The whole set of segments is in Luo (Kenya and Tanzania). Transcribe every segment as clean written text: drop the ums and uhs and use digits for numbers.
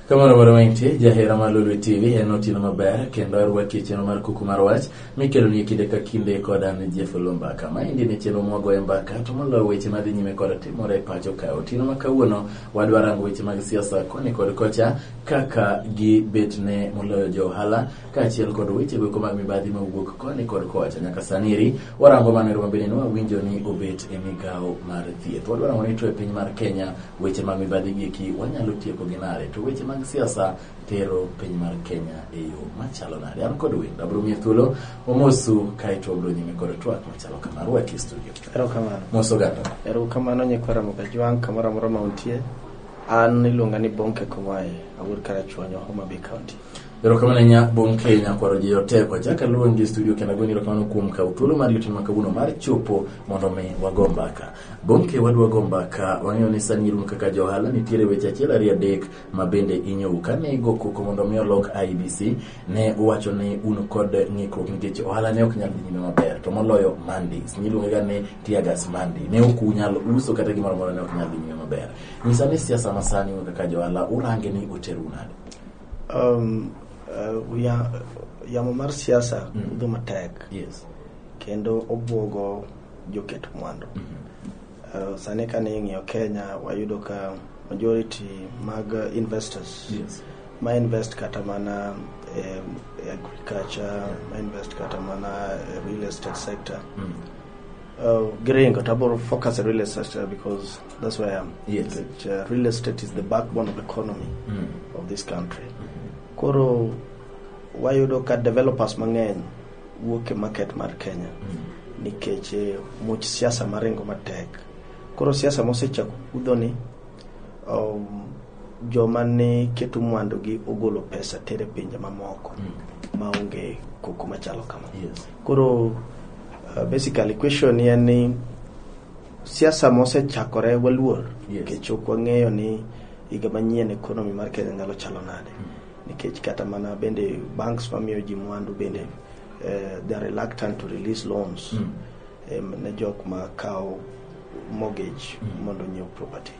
Kamoro amora ma intie, jahera mar Lolwe TV en otieno maber kendo arwaki e chenro mar kuku mar wach mikeloni e kinde ka kinde kod an Jeff Olumbaka. Maendi ni chenro mwagoye mbaka to moloyo weche madhi nyime kod timore e pacho ka. Otieno ma kawuono wadwa rango weche mag siasa koni kod kocha kaka gibetne moloyo jo ohala kaachiel kod weche goeko mag mibadhi mawuok koni kod kocha. Nyaka sani eri warango mano ero mabende ne wawinjo ni obet e migawo mar thieth. Wadwa rango ni to e piny mar Kenya weche mag mibadhi gi eki wanyalo tieko gi nade to weche mag siasa tero piny mar Kenya e yo machalo nade. An kod wendo abiro miye thuolo omosu kaeto wabiro nyime kod twak machalo kama. Arwaki e studio. Erokamano. Mos oganda. Erokamano nyikwa Ramogi Ajwang' kamoro amora ma untie. An iluonga ni Bonke Kowaye, awuok Karachuonyo, Homa Bay County. Erokamano ahinya Bonke nyakwaro ji oteko. Achako aluongi e studio kendo agoni erokamano kuom kawo thuolo mar otieno ma kawuono mar chopo mondo mi wago mbaka. Bonke wadwa go mbaka, wang'eyo ni sani irun kaka jo ohala nitiere weche achiel ariyo adek ma bende inyou. Kane igo koko mondo mi olok IEBC, ne uwacho ni un kod ng'ikruok nikech ohala ne ok nyal dhi nyime maber, to moloyo Mondays. Niluonge ga ni tear gas Monday. Ne ok unyal uso kata gimoro amora ne ok nyal dhi nyime maber. Nyisa ni siasa masani un kaka jo ohala urange ni oterou nade? Yamo mar siasa kudho matek. Kendo obwogo joket mwandu. Sani kane ing'iyo Kenya wayudo ka majority mag investors ma invest kata mana e agriculture, ma invest kata mana e real estate sector. Giringo to abiro focus e real estate sector because that's where I am. Nikech, real estate is the backbone of economy of this country. Koro wayudo ka developers mang'eny wuok e market mar Kenya nikech much siasa maringo matek. Koro siasa mosechako kudho ni joma ne keto mwandu gi ogolo pesa tere pinje mamoko maonge koko machalo kama. Koro basically question en ni siasa mosechakore waluor nikech ok wang'eyo ni higa manyien economy mar Kenya nyalo chalo nade. Nikech kata mana bende banks mamiyo ji mwandu bende they are reluctant to release loans ne jok ma kawo mortgage mondo onyiew property.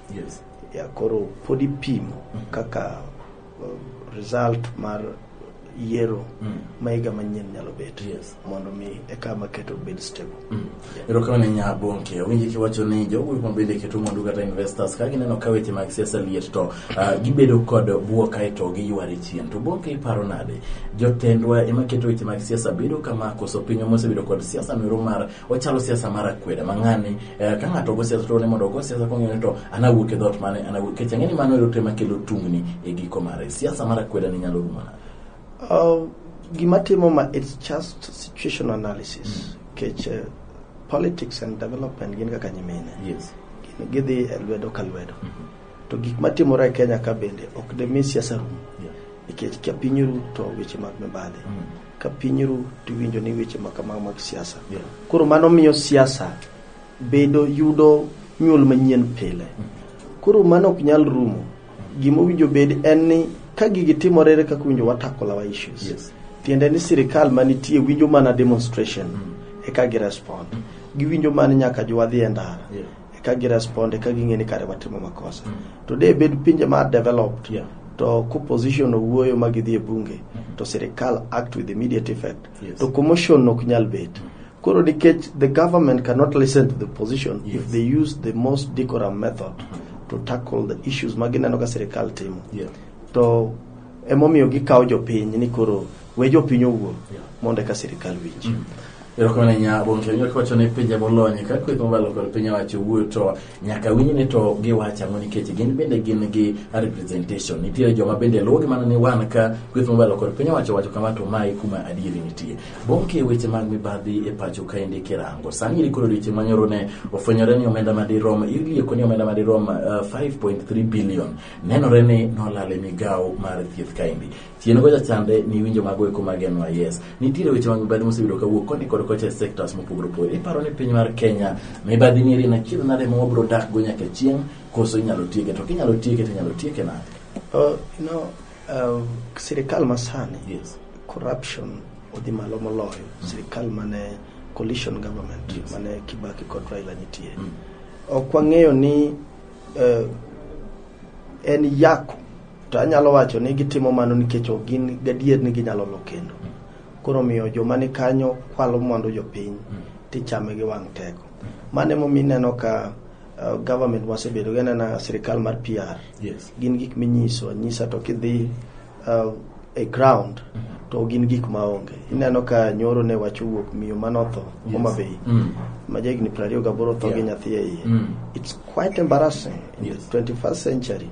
Yeah, koro pod ipimo kaka result mar yiero ma higa manyien nyalo bet mondo mi eka market obed stable. Erokamano ahinya Bonke. Awinji kiwacho ni jogo ma bende keto mwandu kata investors ka gineno ka weche mag siasa liet to gibedo kod buok kaeto giyware chien. To Bonke iparo nade? Jotendwa ema keto weche mag siasa bedo kama koso pinywa mosebedo kod siasa mero mar ochalo siasa mar akweda ma ng'ani ka ng'ato go siasa to ne mondo ogo siasa kong'eyo ni to an awuok e dhoot mane an awuok nikech ang'e ni mano ero to ema kelo tungni e giko mare. Siasa mar akweda ni nyalo rumo nade? Gima timo ma it's just situation analysis. Nikech politics and development gin kaka nyimine. Gidhi e lwedo ka lwedo. To gik matimore e Kenya ka bende ok demi siasa rum. Nikech ka piny ru to weche mag mibadhi. Ka piny ru to iwinjo ni weche ma kamago mag siasa. Koro mano miyo siasa bedo yudo nyuol manyien pile. Koro mano ok nyal rumo. Gima owinjo bed en ni ka gigi timore ere kaka owinjo wa tackle our issues. Tiende ni sirikal manitie winjo mana demonstration eka gi respond. Giwinjo mana nyaka jowa dhi e ndara. Eka gi respond eka ging'e ni kare watimo makosa. To de bed pinje ma developed to opposition owuoyo ma gidhi e bunge to sirikal act with immediate effect. To commotion ok nyal bet. Koro nikech the government cannot listen to the opposition if they use the most decorum method to tackle the issues ma gineno ka sirikal timo. To emomiyo gikawo jopiny ni koro we jopiny owuo mondo eka sirikal winj. Erokamano ahinya Bonke. Awinjo kiwacho ni pinje molony ka kweth mobalo kod piny owacho wuoyo to nyaka winj ni to giwacho ang'o nikech gin bende gin gi representation. Nitiere joma bende luwogi mana ni wan ka kweth mobalo kod piny owacho wacho kama to mae kuma adieri nitie. Bonke weche mag mibadhi e pacho kaendi kirango. Sani eri koro odiochieng' manyoro ne ofwenyore ni omenda madirom ilieko ni omenda madirom 5.3 billion nenore ni nolal e migawo mar thieth kaendi. Chien kocha chande ni winjo mago eko mag NYS. Nitiere weche mag mibadhi mosebedo kawuok koni kod kocha e sectors mopogore opogore. Iparo ni piny mar Kenya mibadhi ni eri en achiel nade ma wabiro dak go nyaka chieng' koso inyalo tieke to kinyalo tieke to inyalo tieke nade? Sirikal masani corruption odhi malo moloyo sirikal mane coalition government mane Kibaki kod Raila nitie. Ok wang'eyo ni en yako To anyalo wacho ni gitimo mano nikech ok gin gadier ni ginyalo lo kendo. Koro omiyo joma ni kanyo kwalo mwandu jopiny tichame gi wang' teko. Mano emomiyo ineno ka government wasebedo gi anena sirikal mar PR. Gin gik minyiso anyisa to kidhi e ground to gin gik maonge. Ineno ka nyoro ne wach owuok miyo manotho Homa Bay ma jahigni 28 tho gi nyathi e iye. It's quite embarrassing in the 21st century.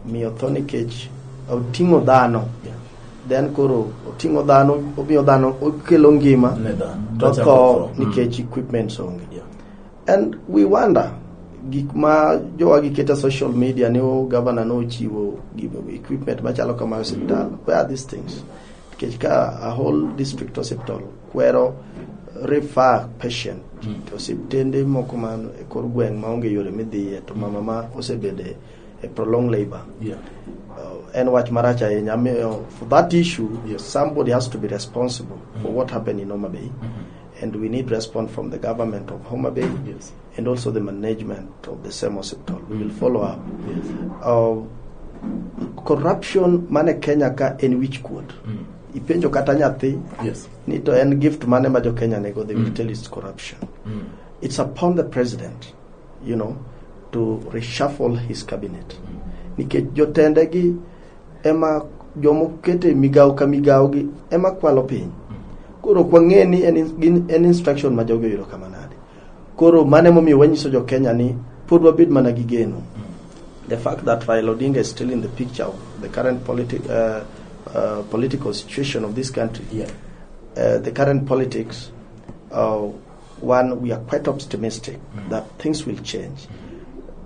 Miyo tho nikech oting'o dhano. Then koro oting'o dhano, omiyo dhano, okelo ngima Ne dhano. to Ochako tho tho. Nikech equipments onge. And we wonder gik ma jowa giketo e social media ni o governor nochiwo equipment machalo kama e osiptal. Where are these things? Nikech ka a whole district hospital kwero refer patient to osiptende moko man e kor gweng' maonge yore midhiye to mama ma osebede e prolonged labor en wach marach ahinya. Omiyo for that issue, somebody has to be responsible for what happened in Homa Bay, and we need response from the government of Homa Bay and also the management of the same hospital. We will follow up. Corruption mane Kenya ka en wich kuot. Ipenjo kata nyathi ni to en gift mane ma jo Kenya nigo, they will tell you it's corruption. It's upon the president to reshuffle his cabinet. Nikech jotende gi ema jomokete migawo ka migawo gi ema kwalo piny. Koro ok wang'e ni en, gin, en instruction ma jogi oyudo kama nade. Koro mano emomiyo wanyiso jo Kenya ni pod wabed mana gi geno. The fact that Raila Odinga is still in the picture of the current political situation of this country, the current politics, one, we are quite optimistic that things will change.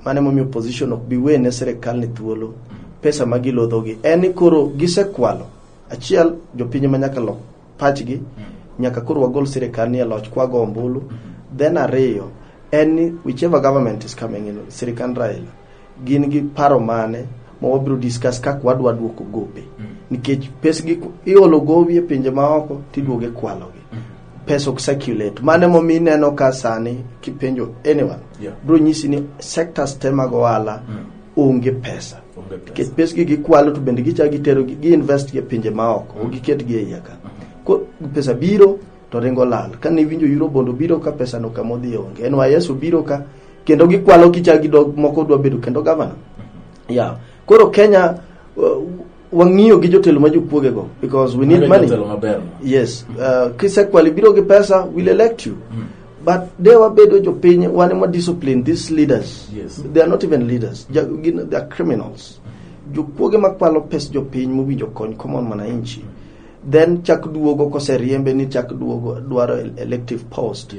Mano emomiyo opposition ok bi wene sirikal ni thuolo pesa ma gilodhogi en ni koro gisekwalo achiel jopiny ma nyaka lok pachgi nyaka koro wagol sirikal ni e loch kwago ombulu. Then ariyo en ni whichever government is coming in, sirikand Raila gin gi paro mane ma wabiro discuss kaka wadwa duoko gope nikech pesgi iolo gowi e pinje maoko tiduogo ikwalogi, pesa ok circulate. Mano emomiyo ineno ka sani kipenjo anyone biro nyisi ni sectors te mag ohala onge pesa. Onge pesa. Nikech pesgi gikwalo to bende gichako gitero gi invest gi e pinje maoko, ok giket gi e iye ka. Ko pesa biro to ringo lal. Kane iwinjo Eurobond obiro ka, pesa no kamodhi onge. NYS obiro ka kendo gikwalo kichako gidog moko dwa bedo kendo governor. Yeah, koro Kenya wang'iyo gi jotelo ma jokuoge go because we need Mago money. jotelo maber. Yes, kisekwalo ibiro gi pesa, we'll elect you, but de wabedo jopiny wan ema discipline these leaders. They are not even leaders. They are criminals, jokuoge makwalo pes jopiny mowinjo kony common mwananchi, then chak duogo koseriembe ni chak duogo dwaro elective post.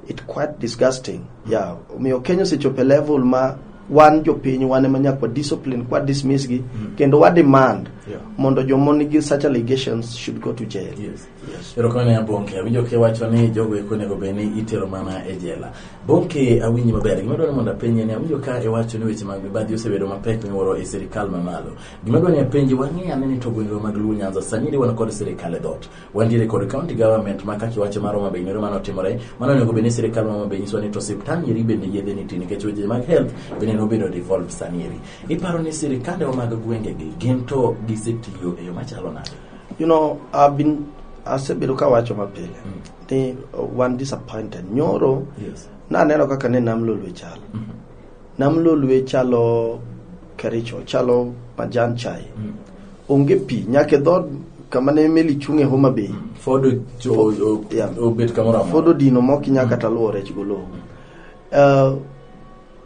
It quite disgusting, yeah. Omiyo Kenya osechopo e level ma wan jopiny wan ema nyaka wa discipline kwa dismiss gi kendo wa demand mondo joma nigi such allegations should go to jail. Yes. Erokamano ya Bonke. Awinjo kiwacho ni jogo eko onego bed ni itero mana e jela. Bonke, awinji maber. Gima dwaro ni mondo apenji ni awinjo ka iwacho ni weche mag mibadhi osebedo mapek miwuoro e sirikal mamalo. Gima dwaro ni apenji, wang'e ane ni to gwengewa mag Luo Nyanza sani eri wan kod sirikal e dhoot. Wantiere kod county government ma kaka iwacho mar Homa Bay nero mano otimore. Mano onego bed ni sirikal ma Homa Bay nyisowa ni to osiptal eri bende yedhe nitie nikech weche mag health bende nobedo devolved sani eri. Iparo ni sirikandewa mag gwengegi gin to gisetiyo e yo machalo nade? I've been asebedo kawacho mapile ni wan disappointed nyoro. Naneno kaka ne Nam Lolwe chalo. Nam Lolwe chalo Kericho, chalo majan chai, onge pi nyaka e dhood kama ne meli chung' e Homa Bay. Ford obet kamoro amora. Ford odino mok inyal kata luwo rech golowo.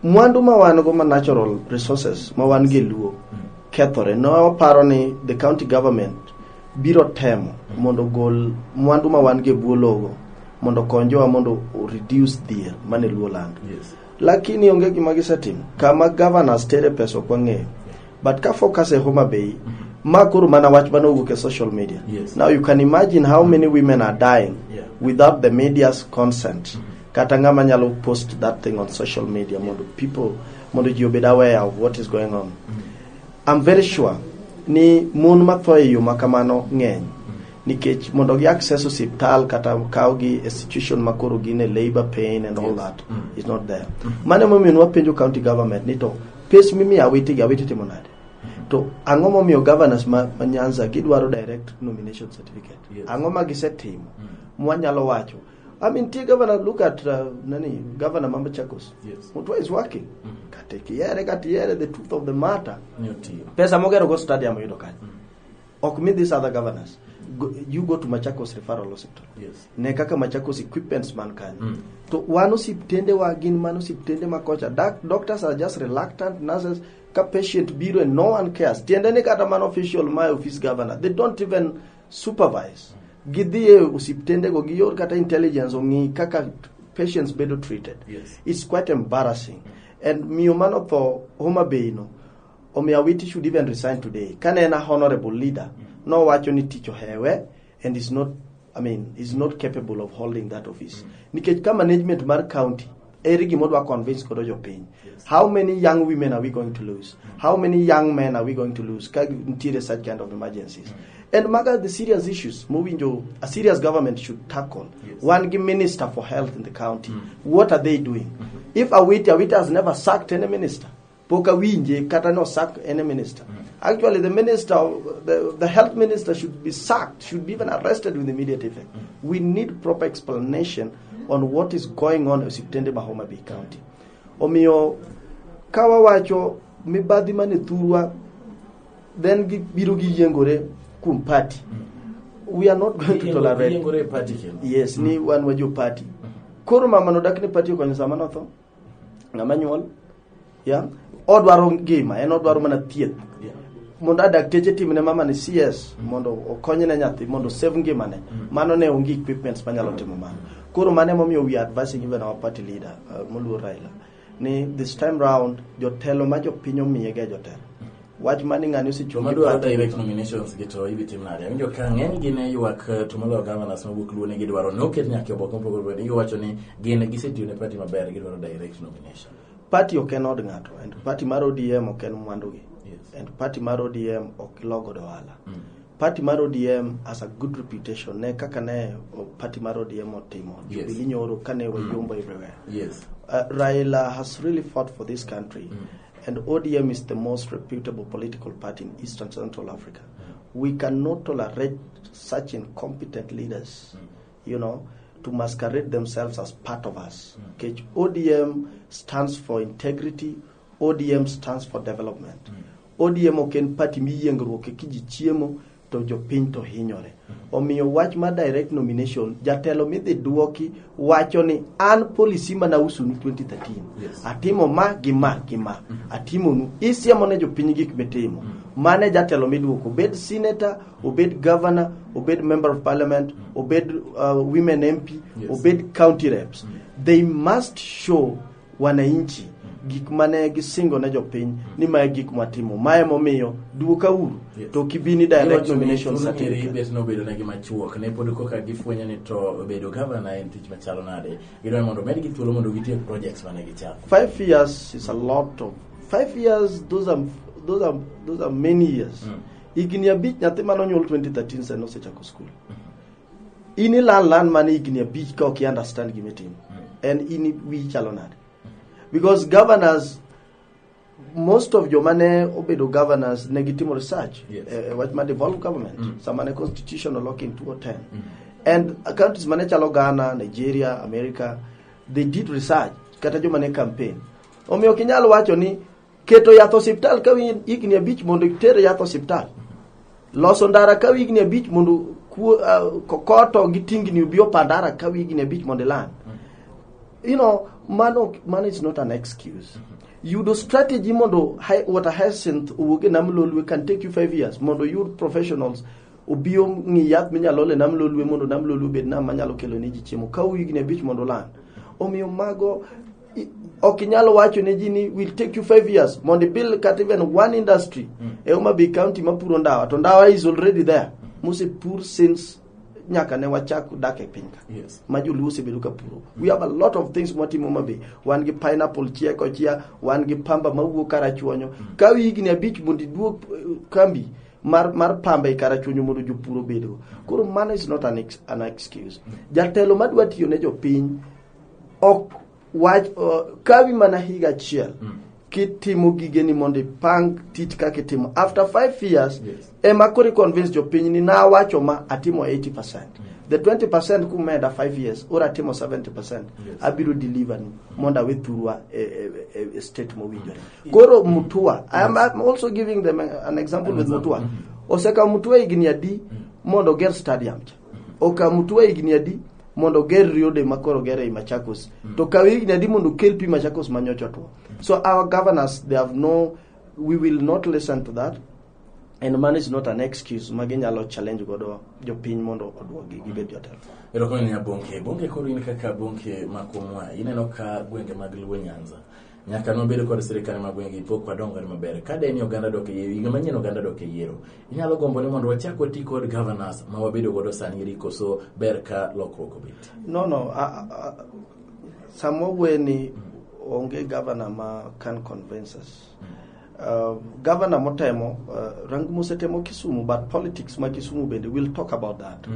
Mwandu ma wan go ma natural resources ma wan gi e Luo kethore. Ne waparo ni the county government biro temo mondo ogol mwandu ma wan go e bwo lowo mondo okonjowa mondo o reduce dhier mane Luo land. Lakini onge gima gisetimo. Kama governors tere pesa ok wang'eyo. But ka focus e Homa Bay, ma koro mana wach mane owuok e social media. Now you can imagine how many women are dying without the media's consent. Kata ng'ama nyalo post that thing on social media mondo people mondo ji obed aware of what is going on. I'm very sure ni mon matho e yo ma kamano ng'eny nikech mondo gi access osiptal kata kawgi e situation ma koro gin e labor pain and all that is not there. Mano emomiyo nwapenjo county government ni to pes mimiyo Awiti gi, Awiti timo nade? To ang'o momiyo governors ma Nyanza gidwaro direct nomination certificate? Ang'o ma gisetimo mwanyalo wacho? I mean, nitie governor, look at nani, governor ma Machakos. Mutua is working. Kata kiyiere, kata iyiere, the truth of the matter, Ni otiyo. Pesa mogero go stadium oyudo kanyo. Ok mi these other governors. You go to Machakos Referral Hospital. Ne kaka Machakos equipments man kanyo. To wan osiptende wa gin mana osiptende ma kocha. Doctors are just reluctant, nurses, ka patient biro and no one cares. Tiende ni kata mana official ma office governor, they don't even supervise. Gidhi e osiptende go gior kata intelligence ong'i kaka patients bedo treated. It's quite embarrassing. And miyo manotho Homa Bay no, omiyo Awiti should even resign today. Kane en a honorable leader, nowacho ni tich ohewe and is not, I mean, is not capable of holding that office. Nikech ka management mar county, ere gima odwa convince godo jopiny? How many young women are we going to lose? How many young men are we going to lose? Ka nitiere such kind of emergencies. And maga the serious issues mowinjo a serious government should tackle. Wan gi minister for health in the county. What are they doing? If Awiti has never sacked any minister. Pok awinje kata no sack any minister. Actually, the health minister should be sacked, should be even arrested with immediate effect. We need proper explanation on what is going on e osiptende ma Homa Bay County. Omiyo, ka wawacho mibadhi mane thurwa, then gibiro giyiengore kuom party. We are not going to tolerate. Giyiengore e party kendo. Yes, ni wan wa jo party. Koro mama nodak ne party okonyo sama notho. Ng'ama nyuol. Yeah. Odwaro ngima, en odwaro mana thieth. Mondo adakteche timne mama ni CS mondo okonyne nyathi mondo save ngimane. Mano ne onge equipments manyalo timo mano. Koro mano emomiyo we are advising even our party leader, moluor Raila, ni this time round jotelo ma jopiny omiye ga jotelo. Wach mani ng'ani osechung' Joma gi dwaro party. direct nominations gi to ibi tim nade? Awinjo ka ng'eny gi ne ywak to moloyo governors mawuok Luo ne gidwaro noket nyaka e oboke mopogore opogore. Giwacho ni gin gisetiyo ne party maber, gidwaro direct nomination. Party ok en od ng'ato, and party mar ODM ok en mwandugi. And party mar ODM ok lo godo ohala. Party mar ODM has a good reputation ne kaka ne party mar ODM otimo. Jubilee nyoro kane wayombo everywhere. Raila has really fought for this country. And ODM is the most reputable political party in East and Central Africa. We cannot tolerate such incompetent leaders, to masquerade themselves as part of us. Okay? ODM stands for integrity. ODM stands for development. ODM ok en party miyiengruok e kiji chiemo to jopiny to hinyore. Omiyo wach mar direct nomination, jatelo midhi duoki wacho ni an policy mana usonu 2013. Atimo ma gi ma gi ma. Atimonu. Isiemo ne jopiny gik mitimo. Mane jatelo miduoko. Obed senator, obed governor, obed member of parliament, obed women MP, obed county reps. They must show wananchi gik mane gisingo ne jopiny ni mae gik mwatimo. Mae momiyo duoka uru. To kibini direct Iwacho ni nomination thuolo nyiri certificate. bet nobedo negi machuok ne pod koka gifwenyo ni to bedo governor en tich machalo nade. Gidwaro mondo medgi thuolo mondo gitiek projects mane gichako. 5 years is a lot of 5 years, those are many years. Higni 5 nyathi mane onyuol 2013 sani osechako school. In ilan lan mana higni 5 ka ok i understand gima itimo. En in wiyi chalo nade? Because governors, most of joma ne obedo governors ne gitimo research. Wach mar devolved government. Sama ne constitution oloki in 2010. And countries mane chalo Ghana, Nigeria, America, they did research. Kata joma ne campaign. Omiyo ok inyal wacho ni keto yath osiptal ka higni 5 mondo iter yath osiptal. Loso ndara ka higni 5 mondo kokoto gi tingni obi opa ndara ka higni 5 mondo iland. Mano is not an excuse. Yudo strategy mondo water hyacinth owuog e nam Lolwe can take you 5 years mondo yud professionals obi ong'i yath minyalo ol e nam Lolwe mondo nam Lolwe obed nam manyalo kelo ne ji chiemo. Kaw higni 5 mondo oland. Omiyo mago ok inyal wacho ne ji ni will take you 5 years mondo ibuild kata even one industry e Homa Bay County mapuro ndawa to ndawa is already there mosepur since nyaka ne wachak dak e piny ka. Ma joluo osebedo ka puro. We have a lot of things mwatimo Homa Bay. Wan gi pineapple chia kochia, wan gi pamba mawuok Karachuonyo. Kaw higni 5 mondo iduok kambi mar pamba e Karachuonyo mondo jopur obedgo. Koro mano is not an excuse. Jatelo madwa tiyo ne jopiny ok wach kawi mana higa achiel. Kitimo gigeni mondo ipang tich kaka itimo after 5 years, ema koro i convince jopiny ni nawacho ma atimo 80%, the 20% kumeda 5 years ora atimo 70%, abiro deliver ni mondo awe thurwa e state mowinjore. Koro Mutua, I'm also giving them an example An with example. Mutua. Osekawo Mutua higni adi mondo oger stadium cha? Okawo Mutua higni adi mondo oger riode makoro oger ei Machakos? To kaw higni adi mondo okel pi Machakos manyocha otwo? So our governors, they have no, we will not listen to that, and money is not an excuse ma ginyalo challenge godo jopiny mondo oduogi gibed jotelo. Erokamano nya Bonke. Bonke, koro in kaka Bonke ma Komwa, ineno ka gwenge mag Luo Nyanza nyaka nobedo kod sirikal mag gwenge pok wadongore maber. Ka de ni oganda dok e yiero, higa manyien oganda dok e yiero, inyalo gombo ni mondo wachak wati kod governors ma wabedo godo sani eri, koso ber ka lokruok obet? No, sama wuoye ni onge governor ma can convince us. Governor motemo, Rangu mosetemo Kisumu, but politics ma Kisumu bende, we'll talk about that.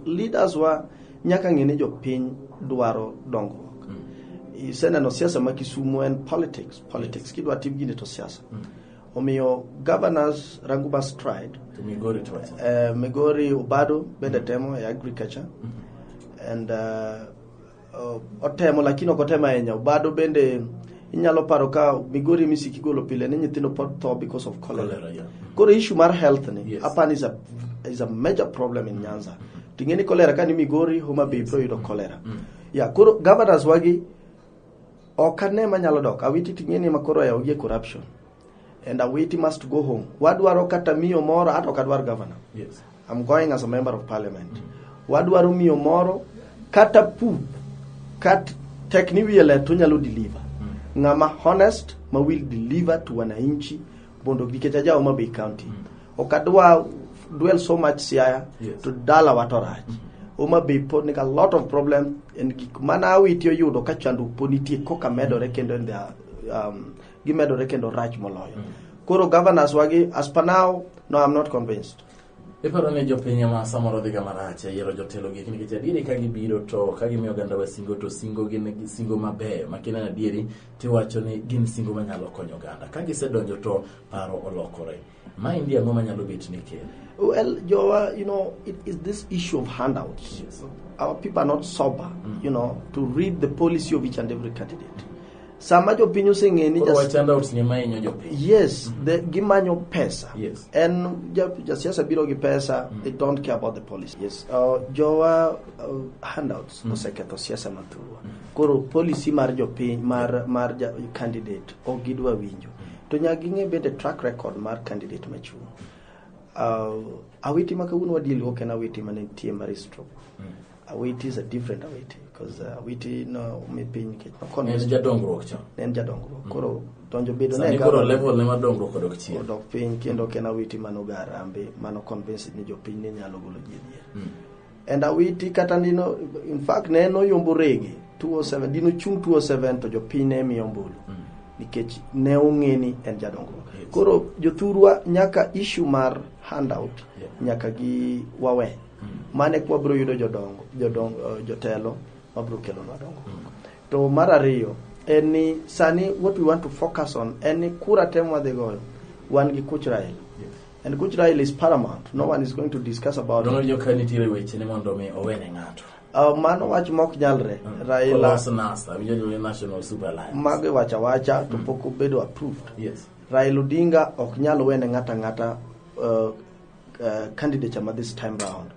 Leaders wa nyaka ng'e ni jopiny dwaro dongruok. Iseneno siasa ma Kisumu en politics, politics. Kidwa tim gini to siasa. Omiyo governors, Rangu must tried. To Migori to wacho? Migori Obado bende temo e agriculture and otemo, lakini ok otemo ahinya. Obado bende inyalo paro ka Migori misiki golo pile ni nyithindo pod tho because of cholera. Cholera, yeah. Koro issue mar health ni apani is a major problem in Nyanza. Ting'e ni cholera ka ni Migori, Homa Bay biro yudo cholera. Yeah, koro governors wagi ok ane manyalo dok. Awiti ting'e ni makoro oyawo gi e corruption. And Awiti must go home. Wadwaro kata miyo moro, hata ok adwar governor. I'm going as a member of parliament. Wadwaro miyo moro kata pup kat tek ni wiye ler to nyalo deliver. Ng'ama honest ma will deliver to wananchi mondo nikech aja Homa Bay County. Ok adwa dwell so much Siaya to dalawa to rach. Homa Bay pod nigi a lot of problem and gik mana Awiti oyudo ka chandruok pod nitie koka medore kendo in their, gimedore kendo rach moloyo. Koro governors wagi, as per now, no, I'm not convinced. Iparo ni jopiny ema samoro dhiga marach e yiero jotelo gi nikech adieri ka gibiro to ka gimiyo oganda wa singo to singo gin singo mabeyo ma kineno adieri tiwacho ni gin singo manyalo konyo oganda. Ka gisedonjo to paro olokore. Maendi ang'o manyalo bet ni kelo? Well, Joa, it is this issue of handouts. Our people are not sober to read the policy of each and every candidate. Sama jopiny oseng'e ni Koro wach handouts ni ema hinyo jopiny. Yes, gimanyo pesa. En jasiasa biro gi pesa, they don't care about the policy. Yes. Jowa, handouts oseketho siasa mathurwa. Koro policy mar jopiny mar candidate ok gidwa winjo. To nyaka ging'e bende track record mar candidate machung'. Awiti ma kawuono wadeal go ok en Awiti mane nitie mar stroke. Awiti is a different Awiti because Awiti no omi piny nikech no En jadongruok chon. Ne en jadongruok. Koro donjo bedo Sani ne koro governor- level ne mar dongruok odok chien. Odok piny kendo ok en Awiti manogo arambe mano convince ni jopiny ne nyalo golo ji e dhier. And Awiti kata nino, in fact, ne en oyombo rege 207, dino chung 207 to jopiny ne miyo ombulu nikech ne ong'e ni en jadongruok. Koro jothurwa nyaka issue mar handout nyaka gi wawe. Mane kwa biro yudo jodongo, jotelo mabiro kelonwa dongruok. To mar ariyo en ni sani what we want to focus on en ni kura te mwadhi goyo wan gi kuch Raila. And kuch Raila is paramount. No one is going to discuss about Dongo it. jo ka nitiere weche ni mondo mi owene ng'ato. Mano wach mok nyalre. Raila Kolos NASA, winjo ni National Super Alliance. Mago iwacho awacha to pok obedo approved. Raila Odinga ok nyal wene ng'ata ng'ata candidature ma this time round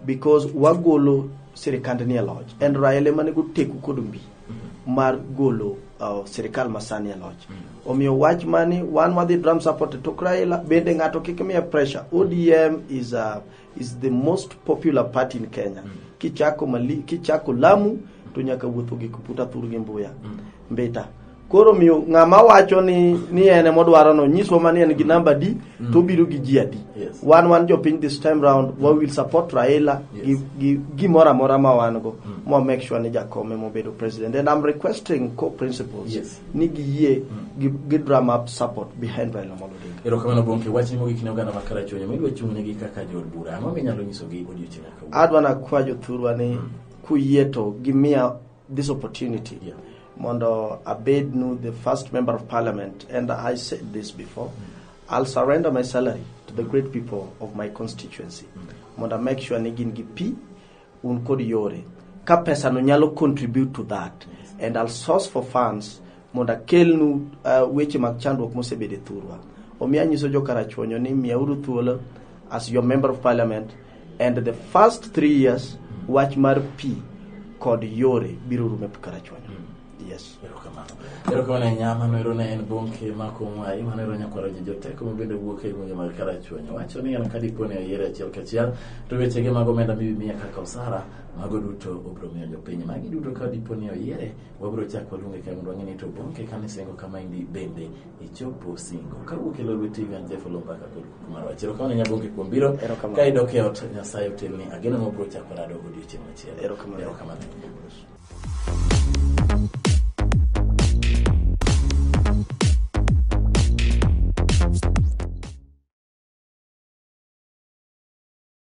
because wagolo sirikand ni e loch and Raila ema nego teku kod mbi mar golo sirikal masani e loch. Omiyo wach mani wan wadhi drum support e tok Raila bende ng'ato kik miye pressure. ODM is the most popular party in Kenya. Kichako Mali, kichako Lamu to nyaka wuotho gi Kuputa thur gi Mbuya. Mbita. Koro miyo ng'ama wacho ni en emodwaro no nyiswa ma ni en gi namba di to obiro gi ji adi. Wan jopiny this time round we will support Raila gi gimoro amora ma wan go ma make sure ni Jakom ema obedo president, and I'm requesting co-principals ni giyie gi drum up support behind Raila Amolo Odinga. Erokamano Bonke, wachni mogik ne oganda ma Karachuonyo midwa chung' negi kaka jood bura. Ang'o minyalo nyisogi odiochieng' ma kawuono? Adwa na kwa jothurwa ni kuyie to gimiya this opportunity. Mondo abednu the first member of parliament, and I said this before, I'll surrender my salary to the great people of my constituency. Mondo make sure ni gin gi pi, un kod yore. Ka pesa no nyalo contribute to that, and I'll source for funds mondo akelnu weche mag chandruok mosebedo e thurwa. Omiyo anyiso jo Karachuonyo ni miyauru thuolo as your member of parliament, and the first 3 years wach mar pi kod yore biro rumo e Karachuonyo. Yes. Erokamano. Erokamano ahinya. Mano ero ne en Bonke Makomwai, mano ero nyakwaro ji joteko mabende wuok e gwenge mag Karachuonyo. Wacho ni en kadipo ni oyiere achiel kachiel to wechege mag omenda mibi miya kaka osara mago duto obiro miyo jopiny. Magi duto kadipo ni oyiere wabiro chako waluonge ka mondo wang'e ni to Bonke kane singo kamaendi bende ichopo singo. Kawuok e Lolwe TV an Jeff Olombaka kod kuku mar wach. Erokamano ahinya Bonke kuom biro. Erokamano. Ka idok e ot Nyasaye otelni. Ageno ni wabiro chako rado odiochieng' machielo. Erokamano. Erokamano.